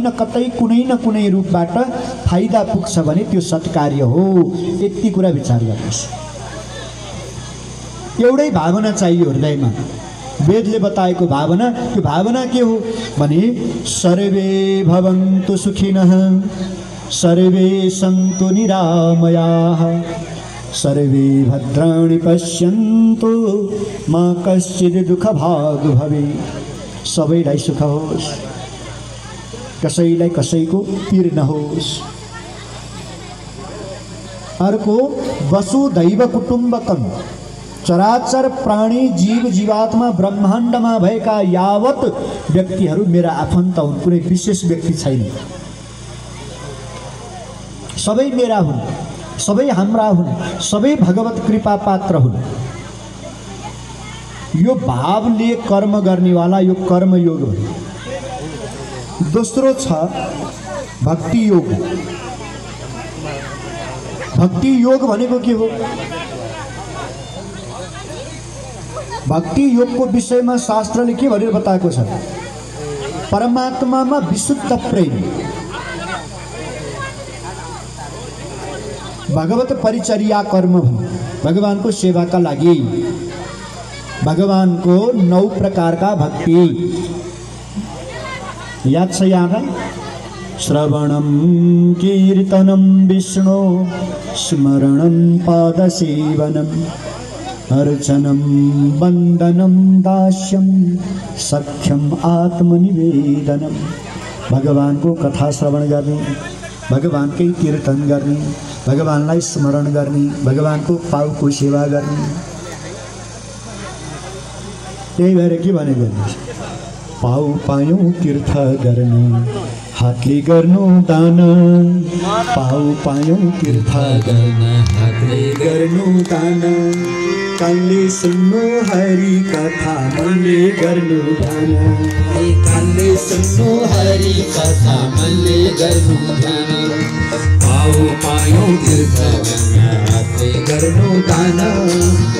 न कतै कुनै न कुनै रूपबाट फाइदा पुग्छ भने त्यो सत्कार्य हो। यति कुरा विचार गर्नुहोस्। एउटै भावना चाहियो हृदयमा। वेदले बताएको भावना, त्यो भावना के हो भने सर्वे भवन्तु सुखिनः सर्वे सन्तु निरामयाः सर्वे भद्राणि पश्यन्तु मा कश्चित् दुःखभाग् भवेत्। सबैलाई सुख होस्, कसैलाई कसैको पीर नहोस्। अर्को वसुधैव कुटुम्बकम्, चराचर प्राणी जीव जीवात्मा ब्रह्माण्डमा भएका यावत व्यक्तिहरू मेरा आफन्त हुन्, कुनै विशेष व्यक्ति छैन। सबै मेरा हुन्, सबै हाम्रा हुन्, सबै भगवत कृपा पात्र हुन्। यो भावले कर्म गर्नेवाला यो कर्मयोग हो। दोस्रो छ भक्ति योग। भक्ति योग भनेको के हो? भक्ति योगको विषयमा शास्त्रले के भनेर बताएको छ? परमात्मामा विशुद्ध प्रेम, भगवत परिचर्या कर्म, भगवानको सेवाका लागि भगवानको 9 प्रकारका भक्ति याद छ यहाँलाई? श्रवणं कीर्तनं विष्णु स्मरणं पादसेवनं अर्चनं वन्दनं दास्यं सख्यम आत्मनिवेदनम। भगवानको कथा श्रवण गर्ने, भगवानकै कीर्तन गर्ने, भगवानलाई स्मरण गर्ने, भगवानको पाउको सेवा गर्ने। त्यही भएर के भनेको? पाउ पायौँ तीर्थ गर्न हातले गर्नु दान, पाउ पायौँ तीर्थ गर्न हातले गर्नु दान, कानले सुन्नु हरि कथा मनले गर्नु ध्यान, कानले सुन्नु हरि कथा मनले गर्नु ध्यान, पाउ पायौँ तीर्थ गर्न हातले गर्नु दान,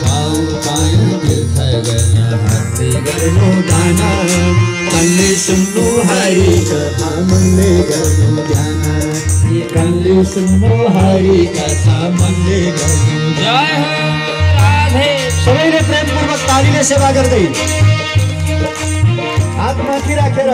पाउ पायौँ तीर्थ गर्न हातले गर्नु दान, कानले सुन्नु हरि कथा मनले गर्नु ध्यान, कानले सुन्नु हरि कथा मनले गर्नु ध्यान। सबैले प्रेमपूर्वक तालीले सेवा गर्दै हात माथि राखेर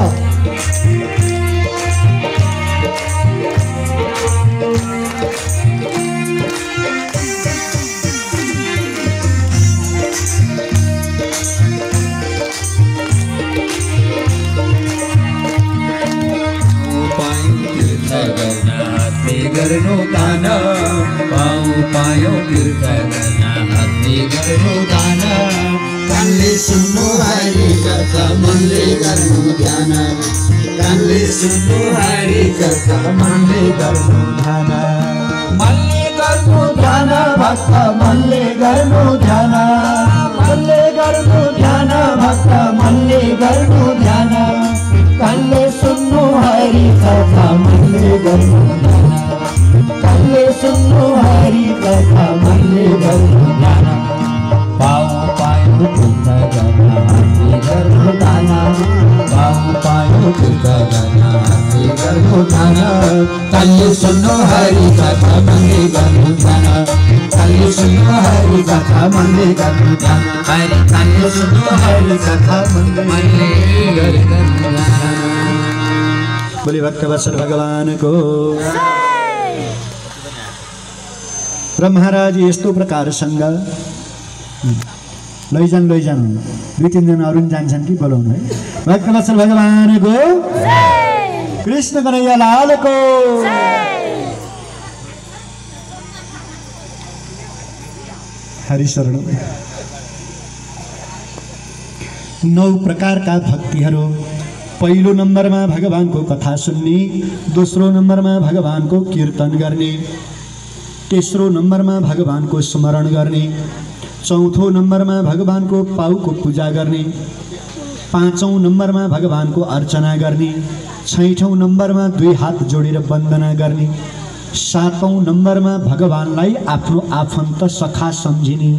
गर्नु दान, पाउ पायौँ तीर्थ गर्न हातले गर्नु दान, कानले सुन्नु हरि कथा मनले गर्नु ध्यान, कानले सुन्नु हरि कथा मनले गर्नु ध्यान, मनले गर्नु ध्यान भक्त मनले गर्नु ध्यान, मनले गर्नु ध्यान भक्त मनले गर्नु ध्यान, कानले सुन्नु हरि कथा मनले गर्नु ध्यान, कानले सुन्नु हरि कथा मनले गर्नु ध्यान, पाउ पायौँ तीर्थ गर्न हातले गर्नु दान, पाउ पायौँ तीर्थ गर्न हातले गर्नु दान, कानले सुन्नु हरि कथा मनले गर्नु ध्यान, कानले सुन्नु हरि कथा मनले गर्नु ध्यान, कानले सुन्नु हरि कथा मनले गर्नु ध्यान। बोले भक्तवत्सल भगवानको। र महाराज यस्तो प्रकारसँग लैजान 2-3 जना अरू जान्छन् कि बोलाउनु है। भक्तवत्सल भगवानको, कृष्ण कन्हैया लालको। हरि शरण। 9 प्रकारका भक्तिहरू। पहिलो नम्बरमा भगवानको कथा सुन्ने, दोस्रो नम्बरमा भगवानको कीर्तन गर्ने, तेस्रो नम्बरमा भगवानको स्मरण गर्ने, चौथो नम्बरमा भगवानको पाउको पूजा गर्ने, पाँचौं नम्बरमा भगवानको अर्चना गर्ने, छैठौं नम्बरमा 2 हात जोडेर वन्दना गर्ने, सातौं नम्बरमा भगवानलाई आफ्नो आफन्त सखा सम्झिने।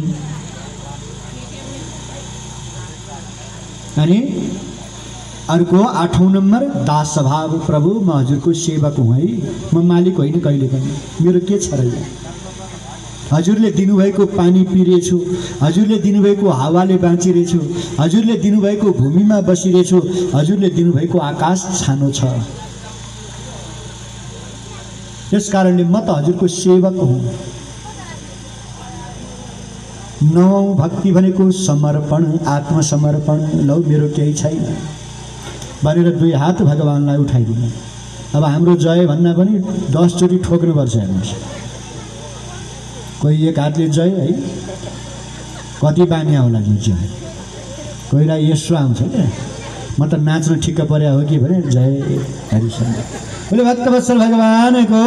अनि अर्को 8औं नम्बर दास स्वभाव। प्रभु म हजुरको सेवक हुँ है, म मालिक होइन कहिले पनि, मेरो के छ र यहाँ? हजुरले दिनुभएको पानी पिरेछु, हजुरले दिनुभएको हावाले बाँचिरहेछु, हजुरले दिनुभएको भूमिमा बसिरहेछु, हजुरले दिनुभएको आकाश छानो छ। त्यस कारणले म त हजुरको सेवक हुँ। 9औं भक्ति भनेको समर्पण, आत्मसमर्पण। लौ मेरो केही छैन भनेर 2 हात भगवानलाई उठाइदिनु। अब हाम्रो जय भन्दा पनि 10 चोटि ठोक्नुपर्छ। हेर्नुहोस्, कोही 1 हातले जय है, कति बानी होला नि जय, कोहीलाई यसो आउँछ क्या, म त नाच्न ठिक्क पर्या हो कि भने जय हरिशंकर। बोले भक्तवत्सल भगवानको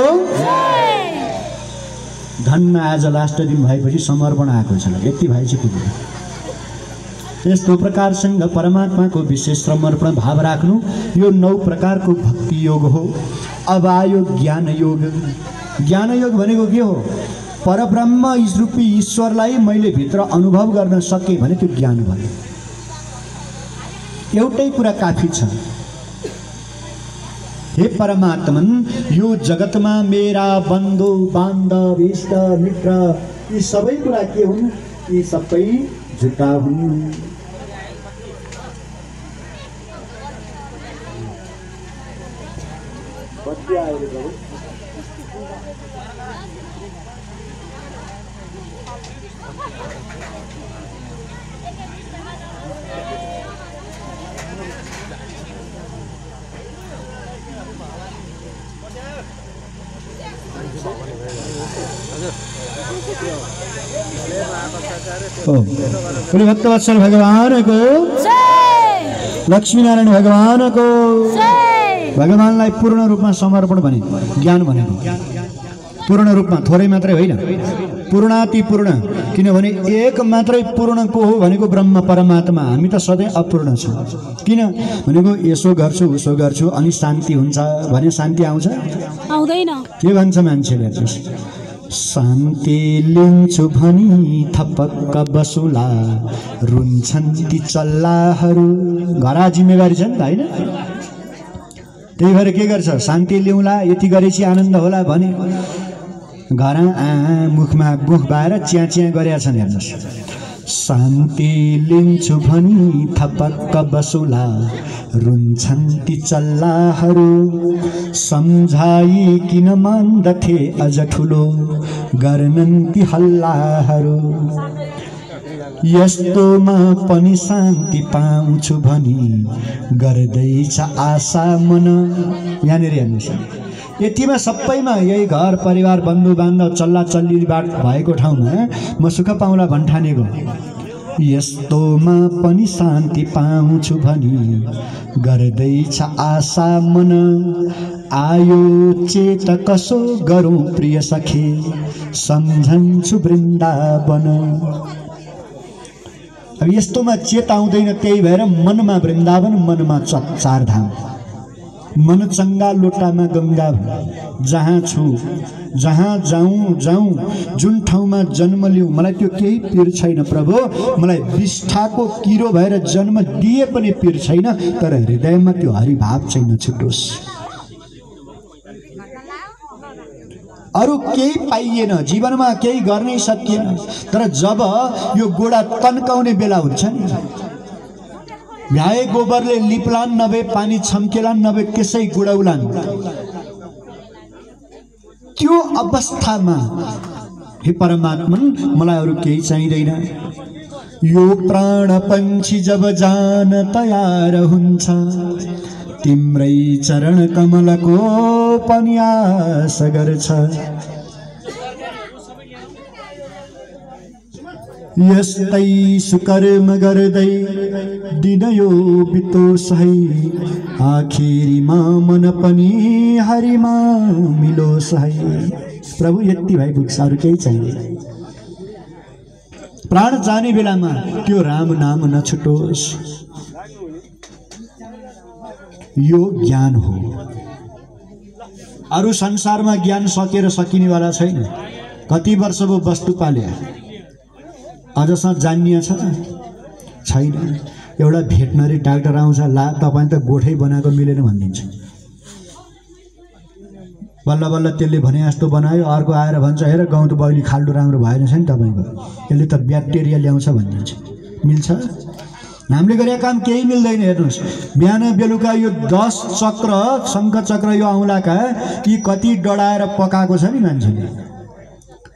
धन्न। आज लास्ट दिन भएपछि समर्पण आएको छ, यति भएपछि पुग्यो। यस्तो प्रकारसँग परमात्माको विशेष समर्पण भाव राख्नु यो 9 प्रकारको भक्ति योग हो। अब आयो ज्ञान योग। ज्ञान योग भनेको के हो? परब्रह्म रूपी ईश्वरलाई मैले भित्र अनुभव गर्न सके भने त्यो ज्ञान भयो। एउटै कुरा काफी छ। हे परमात्मन, यो जगतमा मेरा बन्धु बान्धव इष्ट मित्र यी सबै कुरा के हुन्? यी सबै झुटा हुन्। बोले भक्तवत्सल भगवानको जय, लक्ष्मीनारायण भगवानको जय। भगवानलाई पूर्ण रूपमा समर्पण भने ज्ञान भनेको पूर्ण रूपमा, थोरै मात्रै होइन, पूर्णाति पूर्ण। किनभने एक मात्रै पूर्णको हो भनेको ब्रह्म परमात्मा। हामी त सधैँ अपूर्ण छौँ। किन भनेको यसो गर्छु उसो गर्छु अनि शान्ति हुन्छ भने शान्ति आउँछ? आउँदैन। के भन्छ मान्छेले? शान्ति लिन्छु भनी थपक्क बसुला, रुन्छन् ती चल्लाहरू। घरा जिम्मेवारी छ नि त, होइन? त्यही भएर के गर्छ? शान्ति ल्याउँला, यति गरेपछि आनन्द होला भने घर मुखमा मुख बाएर चिया चिया गरेका छन्। हेर्नुहोस्, शान्ति लिन्छु भनी थपक्क बसुला, रुन्छन् ती चल्लाहरू। सम्झाई किन मान्दथे अझ ठुलो, गर्नन् ती हल्लाहरू। यस्तोमा पनि शान्ति पाउँछु भनी गर्दैछ आशा मन। यहाँनिर हेर्नुहोस्, यतिमा सबैमा यही घर परिवार बन्धु बान्धव चल्ला चल्लीबाट भएको ठाउँमा म सुख पाउला भन्ठानेको। यस्तोमा पनि शान्ति पाउँछु भनी गर्दैछ आशा मन। आयो चेत कसो गरौँ प्रिय सखे, सम्झन्छु वृन्दावन। अब यस्तोमा चेत आउँदैन, त्यही भएर मनमा वृन्दावन, मनमा चारधाम। मन चङ्गा लोटामा गङ्गा, जहाँ छु जहाँ जाउँ जाउँ, जुन ठाउँमा जन्म लिउँ, मलाई त्यो केही पीर छैन प्रभु। मलाई विष्ठाको किरो भएर जन्म दिए पनि पीर छैन, तर हृदयमा त्यो हरिभाव चाहिँ नछुटोस्। अरू केही पाइएन, जीवनमा केही गर्नै सकिएन। तर जब यो गोडा तन्काउने बेला हुन्छ नि, भ्याए गोबरले लिप्लान नभए पानी छम्केलान् नभए त्यसै गुडाउलान्, त्यो अवस्थामा हे परमात्मन मलाई अरू केही चाहिँदैन। यो प्राण पंक्षी जब जान तयार हुन्छ, तिम्रै चरण कमलको पनि आस गर्छ। यस्तै सुकर्म गर्दै दिन यो बितोस् है, आखिरीमा मन पनि हरिमा मिलोस् है। प्रभु यति भए पुग्छ, अरू केही चाहिँदैन। प्राण जाने बेलामा त्यो राम नाम नछुटोस्, यो ज्ञान हो। अरू संसारमा ज्ञान सकेर सकिनेवाला छैन। कति वर्ष भयो वस्तु पाले, अझसम्म जानिया छ छैन। एउटा भेटनरी डाक्टर आउँछ, ला तपाईँ त गोठै बनाएको मिलेन भनिदिन्छ। बल्ल बल्ल त्यसले भने जस्तो बनायो, अर्को आएर भन्छ हेर गहुँत बहिनी खाल्डो राम्रो भएन छ नि तपाईँको, यसले त ब्याक्टेरिया ल्याउँछ भनिदिन्छ। मिल्छ? हामीले गरेका काम केही मिल्दैन। हेर्नुहोस्, बिहान बेलुका यो 10 चक्र शङ्ख चक्र यो औँलाका यी कति डढाएर पकाएको छ नि मान्छेले।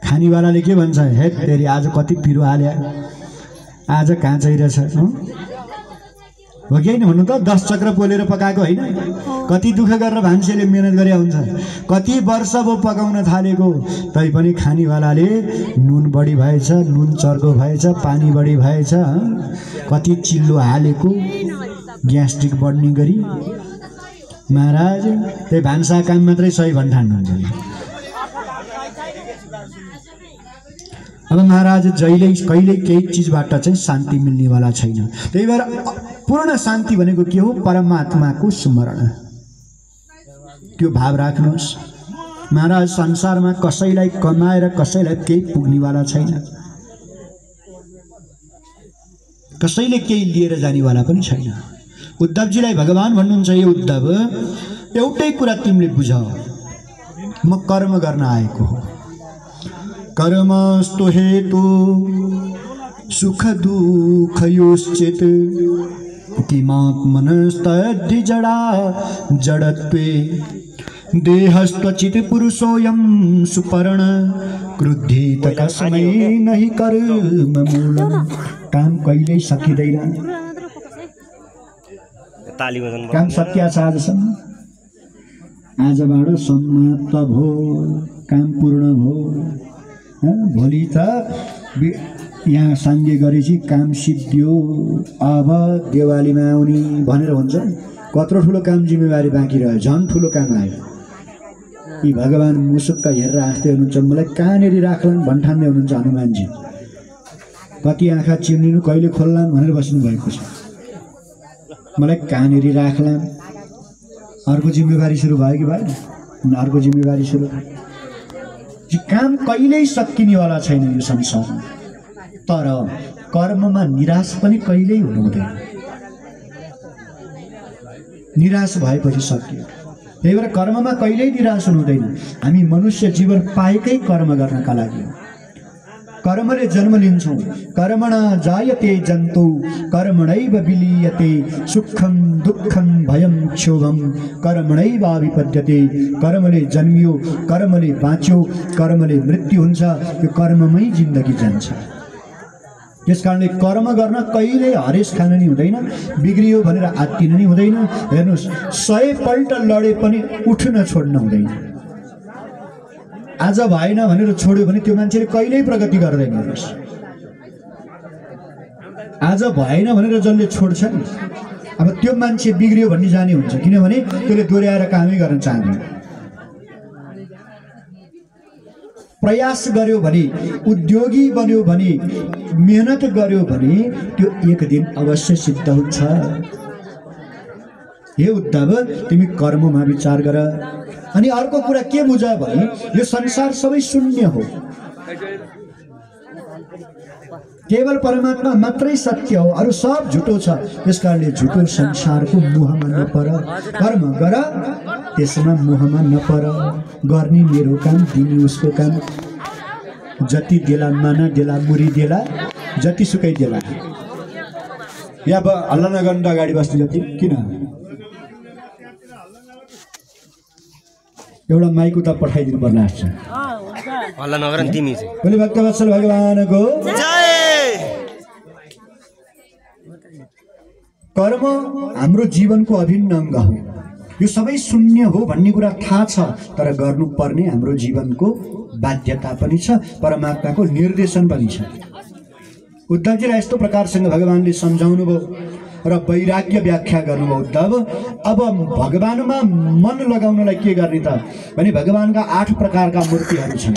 खानेवालाले के भन्छ, हे तेरी आज कति पिरो हाल्या, आज काँचै रहेछ, हो कि होइन भन्नु त? 10 चक्र पोलेर पकाएको होइन? कति दुःख गरेर भान्सेले मेहनत गरे हुन्छ, कति वर्ष भयो पकाउन थालेको, तैपनि खानेवालाले नुन बढी भएछ, नुन चर्को भएछ, पानी बढी भएछ, कति चिल्लो हालेको, ग्यास्ट्रिक बढ्ने गरी। महाराज त्यही भान्सा काम मात्रै सही भन्न ठान्नुहुन्छ। अब महाराज जहिले कहिले केही चिजबाट चाहिँ शान्ति मिल्नेवाला छैन। त्यही भएर पूर्ण शान्ति भनेको के हो? परमात्माको स्मरण। त्यो भाव राख्नुहोस्। महाराज संसारमा कसैलाई कमाएर कसैलाई केही पुग्नेवाला छैन, कसैले केही लिएर जानेवाला पनि छैन। उद्धवजीलाई भगवान भन्नुहुन्छ, यो उद्धव एउटै कुरा तिमीले बुझ, म कर्म गर्न आएको हो। कर्मस्तु हेतु सुख दुःख योश्चित किमात्मनस्तद्धि जड़ा जड़त्वे देहस्त्वचित पुरुषोऽयं सुपर्ण क्रुद्धित कस्मै नहि कर्म मूलम्। काम कहिल्यै सकिँदैन, काम सकिया छ आजसम्म, आजबाट समाप्त भयो, काम पूर्ण भयो। भोलि त यहाँ साङ्गे गरेपछि काम सिद्धियो, अब देवालीमा आउने भनेर हुन्छ। कत्रो ठुलो काम जिम्मेवारी बाँकी रह्यो, झन् ठुलो काम आयो। यी भगवान मुसुक्क हेरेर हाँस्दै हुनुहुन्छ, मलाई कहाँनिर राख्लान् भन्ठान्दै हुनुहुन्छ हनुमानजी। कति आँखा चिम्लिनु कहिले खोल्लान् भनेर बस्नु भएको छ। मलाई कहाँनिर राख्लान्, अर्को जिम्मेवारी सुरु भयो कि भएन? अर्को जिम्मेवारी सुरु भयो। काम कहिल्यै सकिनेवाला छैन यो संसारमा। तर कर्ममा निराश पनि कहिल्यै हुनु हुँदैन। निराश भएपछि सकियो। त्यही भएर कर्ममा कहिल्यै निराश हुनु हुँदैन। हामी मनुष्य जीवन पाएकै कर्म गर्नका लागि। कर्मले जन्म लिन्छौँ। कर्मणा जायते जन्तु कर्मणैव विलीयते सुखम दुःखम भयम क्षोभम कर्मणैवाभिपद्यते। कर्मले जन्मियो, कर्मले बाँच्यो, कर्मले मृत्यु हुन्छ। यो कर्ममै जिन्दगी जान्छ। त्यसकारणले कर्म गर्न कहिले हरेस खान नि हुँदैन, बिग्रियो भनेर आत्तिन नि हुँदैन। हेर्नुहोस्, 100 पल्ट लडे पनि उठ्न छोड्न हुँदैन। आज भएन भनेर छोड्यो भने त्यो मान्छेले कहिल्यै प्रगति गर्दैन। हेर्नुहोस्, आज भएन भनेर जसले छोड्छ नि, अब त्यो मान्छे बिग्रियो भन्ने जाने हुन्छ, किनभने त्यसले दोहोऱ्याएर कामै गर्न चाहँदैन। प्रयास गर्यो भने, उद्योगी बन्यो भने, मेहनत गर्यो भने त्यो एक दिन अवश्य सिद्ध हुन्छ। हे उद्धव, तिमी कर्ममा विचार गर। अनि अर्को कुरा के बुझ भने यो संसार सबै शून्य हो, केवल परमात्मा मात्रै सत्य हो, अरू सब झुटो छ। त्यसकारणले झुटो संसारको मोहमा नपर। कर्म गर, त्यसमा मोहमा नपर। गर्ने मेरो काम, दिने उसको काम। जति देला माना देला, मुरी देला, जति सुकै देला। या हल्ला नगर्नु अगाडि बस्नु जति किन? एउटा माइक उता पठाइदिनु पर्ला छ। हल्ला नगर तिमी चाहिँ। बोले भक्तवत्सल भगवानको जय। कर्म हाम्रो जीवनको अभिन्न अंग हो। यो सबै शून्य हो भन्ने कुरा थाहा छ, तर गर्नुपर्ने हाम्रो जीवनको बाध्यता पनि छ, परमात्माको निर्देशन पनि छ। उद्धवजीलाई यस्तो प्रकारसँग भगवानले सम्झाउनु भयो र वैराग्य व्याख्या गर्नुभयो। उद्धव, अब भगवानमा मन लगाउनलाई के गर्ने त भने भगवानका 8 प्रकारका मूर्तिहरू छन्।